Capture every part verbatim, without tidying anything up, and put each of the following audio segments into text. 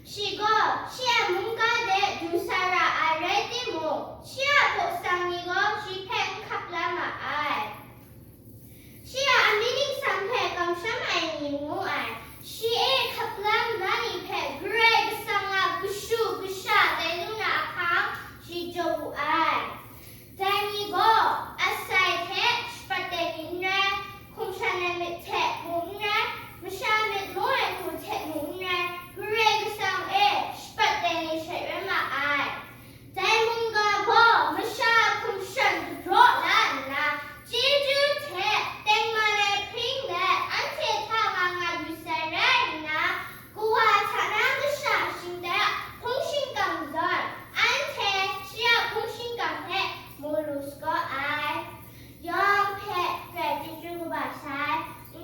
Shi gaw shi a mungga de du sa ra ai rai timung, shi a hpawk sang ni gaw shi hpe n hkap la ma ai. Shi a amying ningsang hpe kamsham ai ni ngu ai, shi e hkap la na ni hpe Karai Kasang a kashu kasha tai lu na ahkang shi jaw wu ai. Dai ni gaw asai hte shapat ai ni n rai, hkum shan ai myit hte mung n rai, masha myit maw ai hku hte mung n rai, Karai Kasang e shapat ai ni she rai ma ai. Dai mungga gaw masha a hkum shan dagraw la nna, chyeju hte tengman ai hpring let anhte hta nga nga yu sai rai nna, Kawa hta na kasha shingta hpung shingkang zawn, anhte shi a hpung shingkang hpe mu lu sagaw ai. Yawng hpe grai chyeju kaba sai.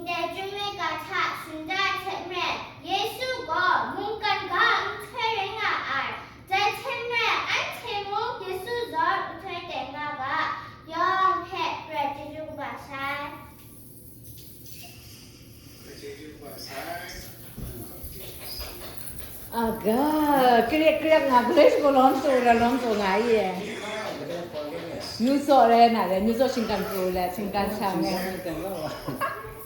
Ndai Chyum ai ga hta shingta hte maren, Yesu gaw mungkan ga nhtoi rai nga ai. Dai hte maren, anhte mung Yesu zawn nhtoi tai nga ga, yawng hpe grai chyeju kaba sai. Aga, krek krek nga, English ko lawm tso ra lawm tso nga ye. Nyu so re na re, nyu so shingkan pru le, shingkan shang le.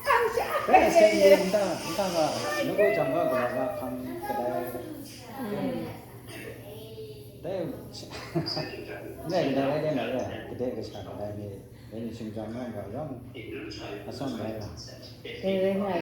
Kang sha. Kaya se ye nta, nta nga, nu ko jang nga ga ga kam kadai. Dai, ne kadai dai na re, kadai kasha kadai ne, dai ne shingkan nga ga yawng, asam rai la. Re re nga.